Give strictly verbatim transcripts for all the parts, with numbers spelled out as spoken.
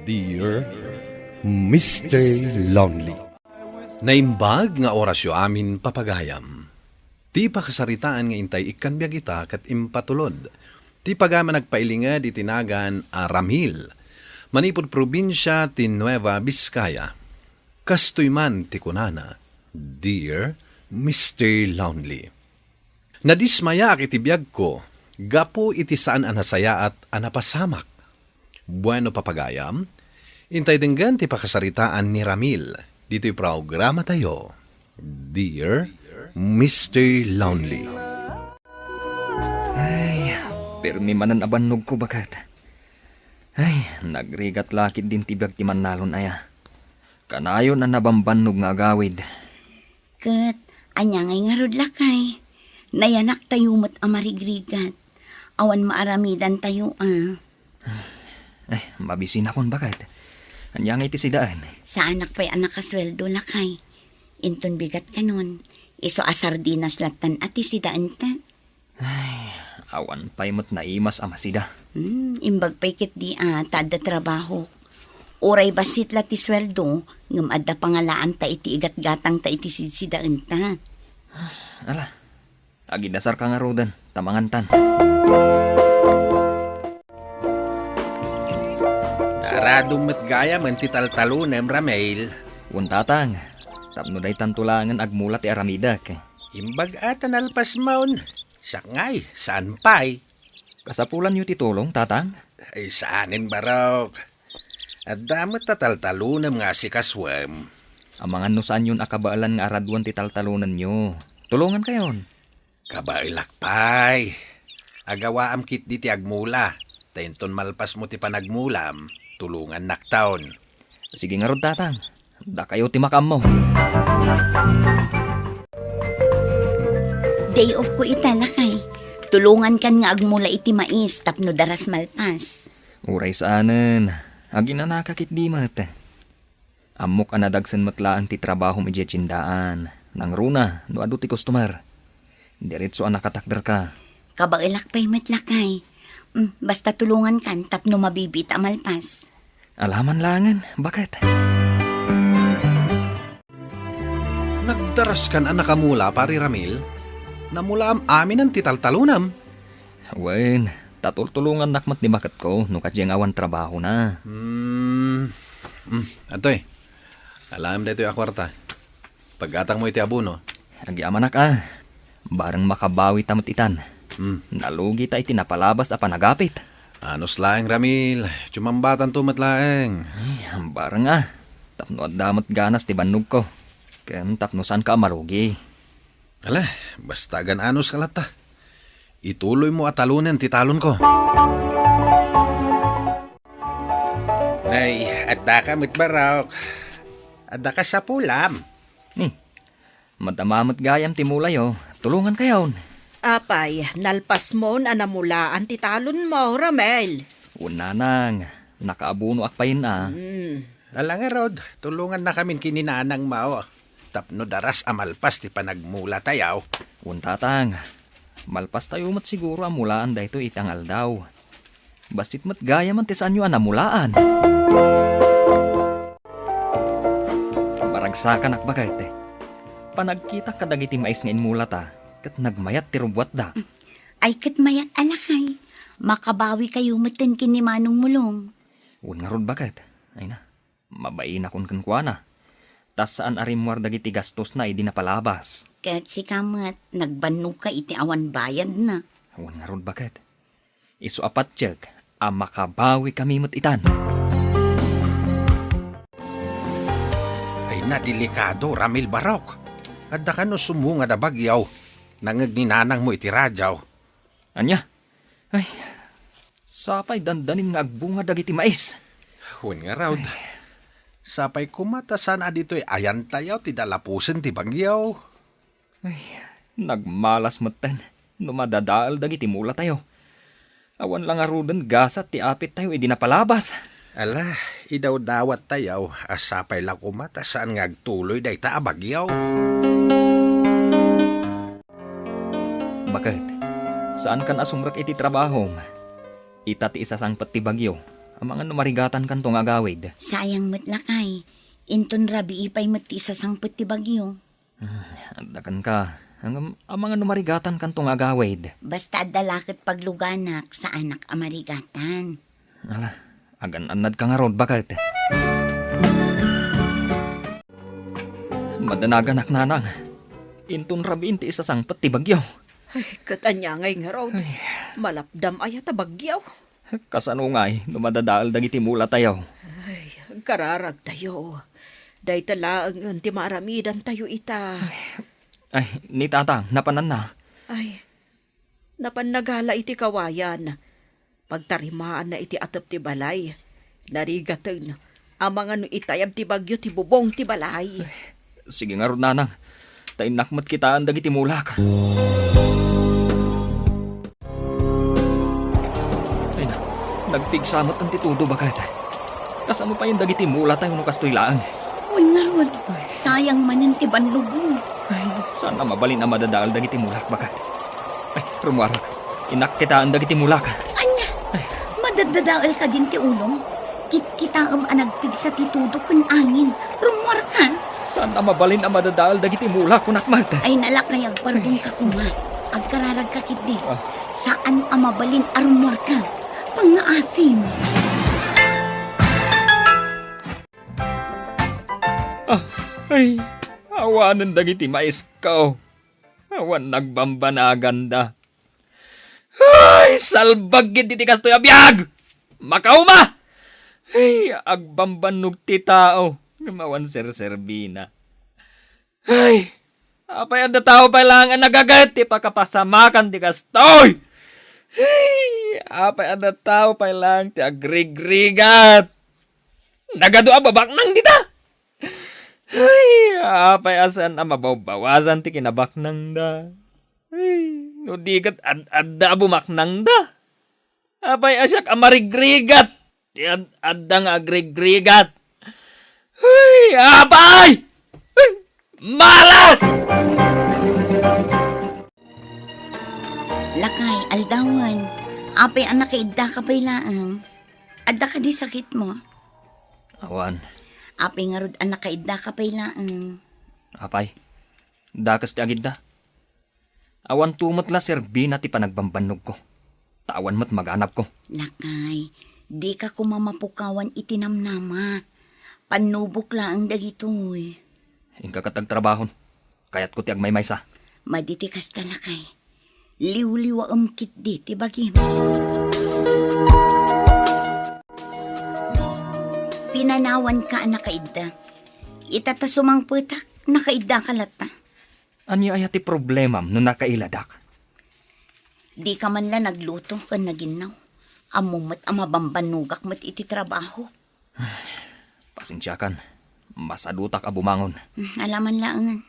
Dear Mister Lonely. Naimbag nga orasyo amin, papagayam. Ti pakasaritaan nga intay ikkan biag ita ket impatulod ti pagayam a nagpailinged iti nagan a Ramil, manipud probinsia ti Nueva Vizcaya. Kastoy man ti kunana, "Dear Mister Lonely." Nadismayaak iti biagko gapu iti saan a nasayaat a napasamak. Bueno, papagayam, intay denggen ti pakasaritaan ni Ramil ditoy programatayo, Dear Mister Lonely. Ay, permi manen a bannogko, baket. Ay, nagrigat la ketdin ti biag ti mannalon aya. Kanayon a nabambannog nga agawid. Ket, ania ngay ngarud, lakay? Nayanaktayo met a marigrigat. Awan maaramidantayo a. Eh, mabisinakon, baket. Ania ngay ti sidaen? Saanak pay a nakasueldo, lakay. Inton bigat kanon, isu a sardinas lattan a ti sidaenta. Ay, awan pay met naimas a masida. Hmm, imbag pay ketdi a ta adda trabaho. Uray bassit la ti sueldo, ngem adda pangalaanta iti igatgatangta iti sidsidaenta. Ala, agidasarka ngaruden, ta mangantan. Naaradom met gayamen ti taltalonem, Ramil. Wen, tatang, tapno daytanto laengen agmula ti aramidek. Imbag a ta nalpasmon, sakngay, saan pay? Kasapulanyo ti tulong, tatang? Ay, saanen, barok. Adda met ta taltalonem nga asikasuem. Amangan no saanyon a kabaelan nga araduen ti taltalonenyo. Tulongankayon. Kabaelak pay. Agawaam ketdi ti agmula. Ta inton malpasmo ti panagmulam, tulongannakton. Sige ngarud, tatang. Dakayo ti makaammo. Day off ko ita, lakay. Tulongankan nga agmula iti mais tapno daras malpas. Uray saanen. Aginanaka ketdi met. Ammok a nadagsen met laeng ti trabahom idiay tiendaan. Nangruna, no adu ti customer. Diretso a nakatakderka. Kabaelak pay met, lakay. Mm, basta tulongankan tapno mabibiit a malpas. Alaman laengen, baket. Nagdaraskan a nakamula, Pari Ramil. Namulaam aminen ti taltalonam. Wen, ta tultulongannak met ni baketko no kadiay nga awan trabahona. Hmm. Hmm, adtoy. Alaem daytoy a kuarta. Paggatangmo iti abono. Agyamanak a. Bareng makabawita met itan. Hmm. Nalugita iti napalabas a panagapit. Anus laeng, Ramil. Tumambatanto met laeng. Ay, bareng a. Tapno adda met ganas ti bannogko. Ken tapno saanka a malugi. Ala, basta agan-anuska latta. Ituloymo a talonen ti talonko. Nay, addaka met, barok. Addaka sapulam. Ni, madama met gayam ti mulayo. Tulongankayon. Apay, nalpasmon a namulaan ti talonmo, Ramil? Wen, nanang, nakaabonoak payen a. Hmm. Ala ngarud, tulongannakamin ken ni nanangmo tapno daras a malpas ti panagmulatayo. Wen, tatang, malpastayo met siguro a mulaan daytoy iti nga aldaw. Bassit met gayamen ti saanyo a namulaan. Maragsakanak, baket. Panagkitak kadagiti mais nga inmulata, ket nagmayat ti rubbuatda. Ay, ket mayat a, lakay. Makabawikayo metten ken ni Manong Mulong. Wen ngarud, baket. Ay na, mabainakon kenkuana. Ta saan a rimmuar dagiti gastosna idi napalabas. Ket sika met, nagbannogka iti awan bayadna. Wen ngarud, baket. Isu a patiek a makabawikami met itan. Ay, nadelikado, Ramil, barok. Adda kano sumungad a bagyo. Nangngeg ni nanangmo iti radio. Ania? Ay, sapay dandanin nga agbunga dagiti mais. Wen ngarud. Ay. Sapay koma ta saan a ditoy ayantayo ti dalapusen ti bagyo. Ay, nagmalas metten no madadael dagiti mulatayo. Awan la ngaruden gasat ti apittayo idi napalabas. Ala, idawdawattayo a sapay la koma ta saan nga agtuloy dayta a bagyo. Baket, saankan a sumrek iti trabahom. Ita ti isasangpet ti bagyo, Amangan no marigatankanto nga agawid. Sayang met, lakay. Inton rabii pay met ti isasangpet ti bagyo. Hmm, adda kenka. Ngem amangan no marigatankanto nga agawid. Basta adda la ket pagluganak, saanak a marigatan. Ala, agan-annadka ngarud, baket. Madanaganak, nanang. Inton rabiin ti isasangpet ti bagyo. Ay, ket ania ngay ngarud? Ay. Malapdam aya ta bagyo? Kasano ngay no madadael dagiti mulatayo? Ay, kararagtayo. Dayta laengen ti maaramidantayo ita. Ay, ni tatang, napananna. Ay, napanna gala iti kawayan. Pagtarimaanna iti atep ti balay. Narigaten. Amangan no itayab ti bagyo ti bubong ti balay. Sige ngarud, nanang. Ta innak met kitaen dagiti mulak. Ay na, nagpigsa met ti tudo, baket. Kasano payen dagiti mulatayo no kastoy laeng? Wen ngarud, sayang manen ti bannogmo. Ay, saan a mabalin a madadael dagiti mulak, baket. Ay, rummuarak. Innak kitaen dagiti mulak. Ania? Ay. Madadadael kadin ti ulom? Kitkitaem a nagpigsa ti tudo ken angin. Rummuarka? Saan a mabalin a madadael dagiti mulak, kunak met. Ay, nalakay, agpardonka koma. Agkararagka ketdi. Ah. Saan a mabalin a rummuarka. Pangngaasim. Ah, ay, awanen dagiti maisko. Awan nagbambanaganda. Ay, salbag gid ti kastoy a biag! Makauma! Ay, agbambannog ti tao, ngem awan serserbina. Ay, apay adda tao pay laeng a nagaget ti pakapasamakan ti kastoy? Ay, apay adda tao pay laeng ti agrigrigat? Nagadu a babaknang dita? Ay, apay a saan a mabawbawasan ti kinabaknangda? Ay, no di ket ad-adda a bumaknangda. Apay a siak a marigrigat ti ad-adda nga agrigrigat? Ay, apay! Ay, malas! Lakay, aldawen, apay a nakaiddaka pay laeng? Adda kadi sakitmo? Awan. Apay ngarud a nakaiddaka pay laeng? Apay, dakes ti agidda. Awan to met la serbina ti panagbambannogko, ta awan met maganabko. Lakay, dika koma mapukawan iti namnama. Pannubok laeng dagitoy. Inka ket agtrabahon. Kayatko ti agmaymaysa. Madi ti kasta, lakay. Liwliwaem ketdi ti bagim. Pinanawanka a nakaidda. Ita ta sumangpetak, nakaiddaka latta. Ania aya ti problemam no nakailadak? Dika man la nagluto ken naginnaw. Ammom met a mabambannogak met iti trabaho. Pasensiakan. Masadutak a bumangon. Hmm, ala man laengen.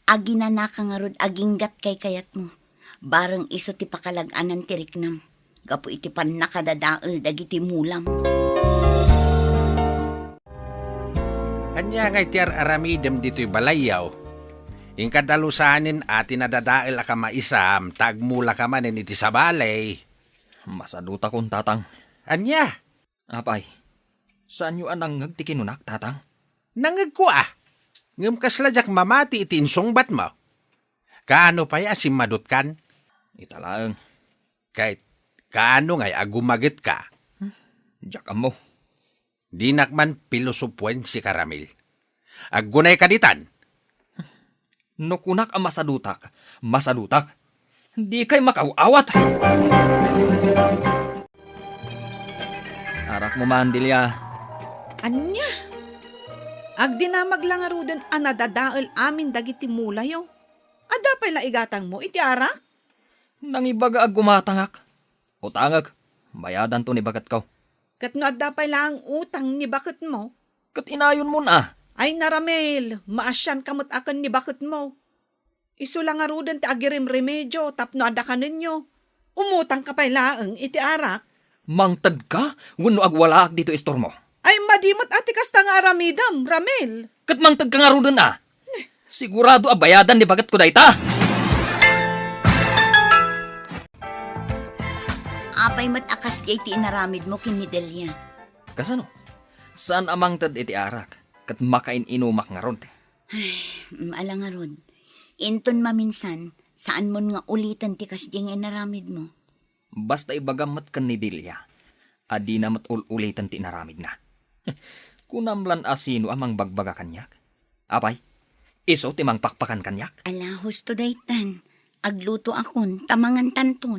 Aginanaka ngarud aginggat kaykayatmo. Bareng isu ti pakalag-anan ti riknam gapu iti pannakadadael dagiti mulam. Ania ngay ti ar-aramidem ditoy balayyo? Inka dalusanen a ti nadadael a kamaisam ta agmulaka manen iti sabali. Masadutakon, Tatang. Ania? Apay, saanyo a nangngeg ti kinunak, Tatang? Nangngegko a. Ngem kasla diak mamati iti insungbatmo. Kaano pay a simmadutkan? Ita laeng. Ket kaano ngay a gumagetka? Diak ammo. Dinak man pilosopoen sika, Ramil. Aggunayka ditan. No kunak a masadutak, masadutak. Dikay makaw-awat. Arakmo man, Delia. Ania? Agdinamag la ngaruden a nadadael amin dagiti mulayo. Adda pay la igatangmo iti arak? Nangibaga a gumatangak. Utangek, bayadanto ni baketko. Ket no adda pay laeng utang ni baketmo? Ket inayonmon a. Ay na, Ramil, maasianka met a ken ni baketmo. Isu la ngaruden ti agirimremedio tapno adda kanenyo. Umutangka pay laeng iti arak. Mangtedka wenno agwalaak ditoy istormo? Ay, madi met a ti kasta nga aramidem, Ramil. Ket mangtedka ngaruden a. Sigurado a bayadan ni baketko dayta. Apay met a kasdiay ti inaramidmo ken ni Delia? Kasano? Saan a mangted iti arak, ket makain-inumak ngarud. Ay, mm, ala ngarud. Inton maminsan, saanmon nga uliten ti kasdi nga inaramidmo. Basta ibagam met ken ni Delia a dina met ul-uliten ti inaramidna. Kunam lan a sino a mangbagbaga kaniak? Apay, isu ti mangpakpakan kaniak? Ala, husto daytan. Aglutoakon, ta mangantanton.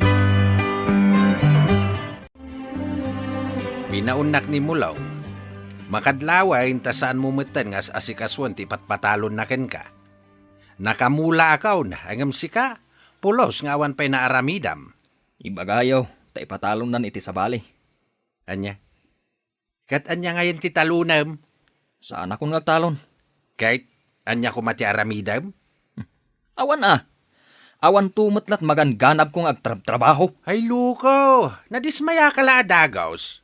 Binaonnak ni Mulong. Makadlawen ta saanmo metten nga as-asikasuen ti patpatalonna kenka. Nakamulaakon, ngem sika, pulos nga awan pay naaramidam. Ibagayo, ta ipatalonnan iti sabali. Ania? Ket ania ngayen ti talonem? Saanakon nga agtalon. Ket ania koma ti aramidem? Awan a. Awanto met lat maganganabko nga agtrabtrabaho. Ay, loko, nadismayaka la a dagus.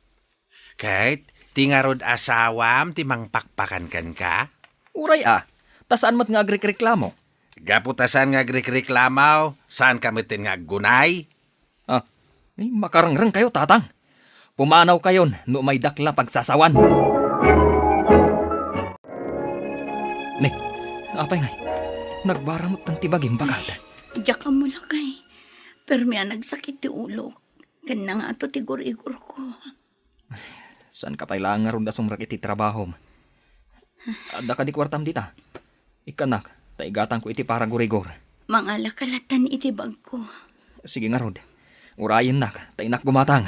Ket ti ngarud asawam ti mangpakpakan kenka? Uray a, ta saan met nga agrikreklamo. Gapu ta saan nga agrikreklamo, saanka metten nga aggunay? Ah, ay, makarengrengkayo, Tatang. Pumanawkayon no umaydak la pagsasawan. Ne, apay ngay? Nagbaramut ti bagim, bagad. Diak ammo lakay. Permi a nagsakit ti ulok. Ken nangato ti gurigurko. Saanka pay laeng ngarud a sumrek iti trabahom? Adda kadi kuartam dita? Ikkannak, ta igatangko iti paragurigor. Mangalaka latan iti bagko. Sige ngarud. Urayennak, ta innak gumatang.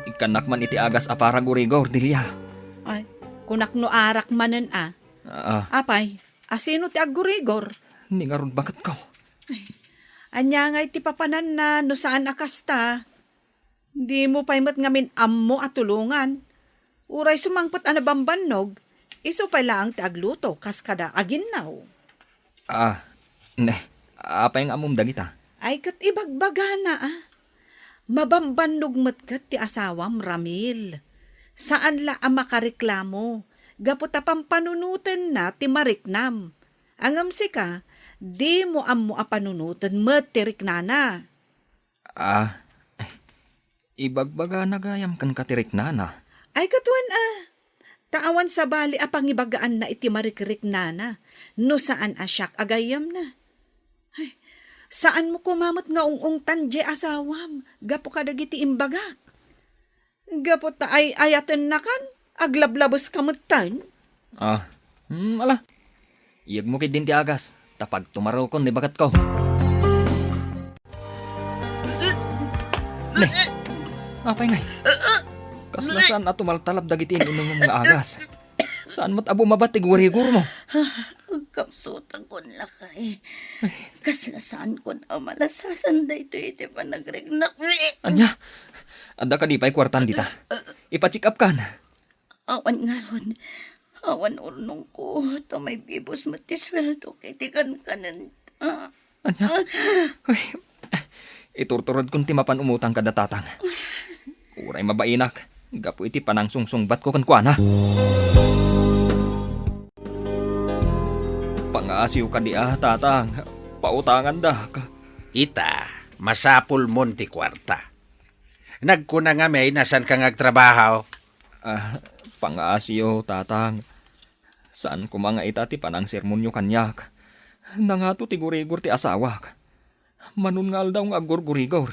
Ikkannak man iti agas a paragurigor, Delia. Ay, kunak no arak manen a. Ah, Apay, asino ti aggurigor? Ni ngarud baketko. Ania ngay ti papananna no saan a kasta? Dimo pay met ngamin ammo a tulongan. Uray sumangpet a nabambannog, isu pay laeng ti agluto kas kada aginnaw. Ah, ne, apay nga ammom dagita? Ay, ket ibagbagana, a. Mabambannog met ket ti asawam, Ramil. Saan la a makareklamo gapu ta pampanunotenna ti mariknam. Ngem sika, dimo ammo a panunoten met ti riknana. Ah, ibagbagana gayam kenka ti riknana. Ay, ket wen a. Ta awan sabali a pangibagaanna iti marikriknana no saan a siak a gayyemna. Ay, saanmo koma met nga ung-ungtan diay asawam gapu kadagiti imbagak. Gapu ta ay-ayatennakan, aglablabeska metten. Ah, hmm, ala. Iyegmo ketdin ti agas, ta pagtumarokon ni baketko. Ne, apay ngay? Kasla saan a tumaltalab dagiti inunumom nga agas. Saan met a bumaba ti gurigormo? Agkapsutakon lakay. Kasla saankon a malasatan daytoy iti panagriknak. Ania? Adda kadi pay kuartam dita? Ipa-check up kan. Awan ngarud. Awan urnongko, ta maibibus met ti sueldok iti kankanenta. Ania? Uy, iturturedkon ti mapan umutang kada tatang. Uray mabainak, gapu iti panangsungsungbatko kenkuana. Pangaasiw kadi a, tatang. Pautangandak. Ita, masapulmon ti kuarta. Nagkuna ngamin a saanka nga agtrabaho. Ah, pangaasiw, tatang. Saan koma nga ita ti panangsermonyo kaniak. Nangato ti gurigor ti asawak. Manon nga aldaw nga aggurgurigor.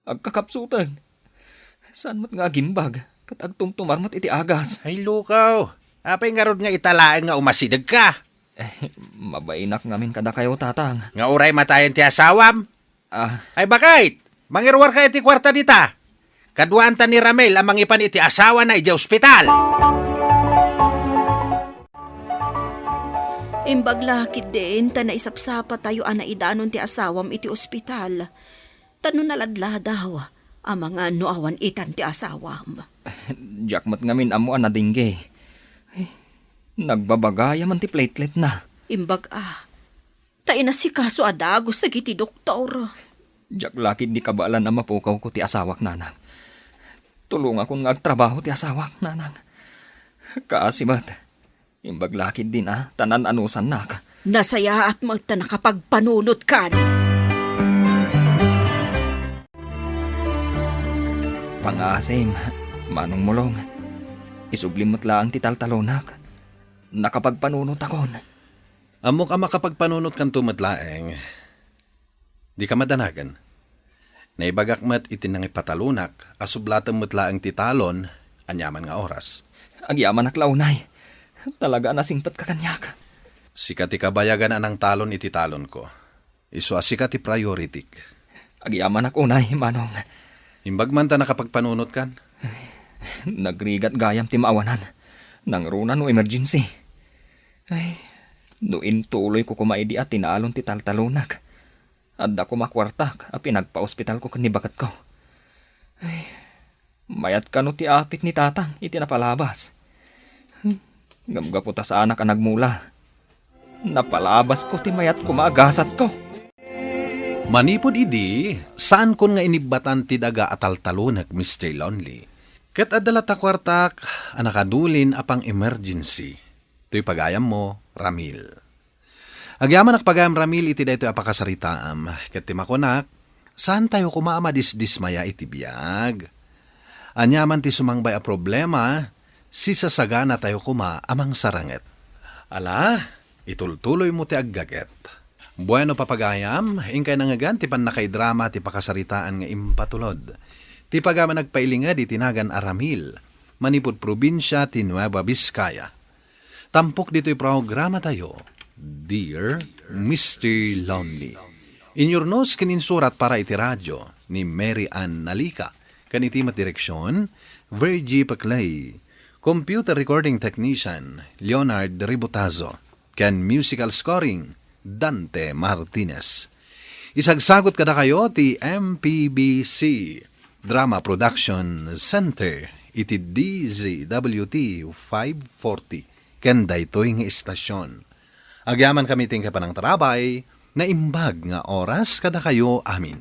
Agkakapsuteg. Saan met nga agimbag, ket agtumtumar met iti agas. Ay, lukaw. Apay ngarud nga ita laeng nga umasidegka? Eh, mabainak ngamin kadakayo, tatang. Nga uray matayen ti asawam? Ah. Ay, bakit? Mangiruarka iti kuarta dita. Kaduanta ni Ramel a mangipan iti asawana idiay ospital. Imbag la ketdin ta naisapsapatayo a naidanon ti asawam iti ospital. Ta no naladladaw, amangan no awan itan ti asawam. Diak met ngamin ammo a nadingge. Ay, nagbabagaya man ti plateletna. Imbag a, ta inasikaso a dagus dagiti doktor. Diak la ketdi kabaelan a mapukawko ti asawak, nanang. Tulongakon nga agtrabaho ti asawak, nanang. Kaasi met, imbag la ketdin a ta naan-anusannak. Nasayaat met ta nakapagpanunotkan. Pangasim, Manong Mulong. Isublim met laeng ti taltalonak. Nakapagpanunotakon. Ammok a makapagpanunotkanto met laeng. Dika madanagan. Naibagak met iti nangipatalonak a sublatem met laeng ti talon aniaman nga oras. Agyamanak la unay. Talaga a nasingpetka kaniak. Sika ti kabayagan a nangtalon iti talonko. Isu a sika ti priorityk. Agyamanak unay, Manong. Imbag man ta nakapagpanunotkan. Nagrigat gayam ti maawanan. Nangruna no emergency. Ay, no intuloyko koma idi a tinalon ti taltalonak, adda koma kuartak a pinagpaospitalko ken ni baketko. Ay, mayat kano ti apit ni Tatang iti napalabas. Hmm, ngem gapu ta saanak a nagmula, napalabasko ti mayat koma a gasatko. Manipud idi, saankon nga inibbatan ti daga a taltalonak, Mister Lonely. Ket adda latta kuartak a nakadulin a pang-emergency. Toy pagayammo, Ramil. Agyamanak pagayam, Ramil, iti daytoy a pakasaritaam, ket ti makunak, saantayo koma a madisdismaya iti biag. Aniaman ti sumangbay a problema, sisasaganatayo koma a mangsaranget. Ala, itultuloymo ti aggaget. Bueno, papagayam, inkay nangngegan ti pannakaidrama ti pakasaritaan nga impatulod. Ti pagayam a nagpailinged iti nagan a Ramil, manipud probinsia ti Nueva Vizcaya. Tampok ditoy programatayo, Dear Mister Lonely. Inyurnos ken insurat para iti radyo ni Mary Ann Nalica, ken iti met direksyon, Virgie Paclay. Computer recording technician, Leonard Ributazo, ken musical scoring, Dante Martinez. Isagsagot kadakayo ti M P B C Drama Production Center iti D Z W T five forty ken daytoy nga istasyon. Agyamankami ti panangtarabay, naimbag nga oras kadakayo amin.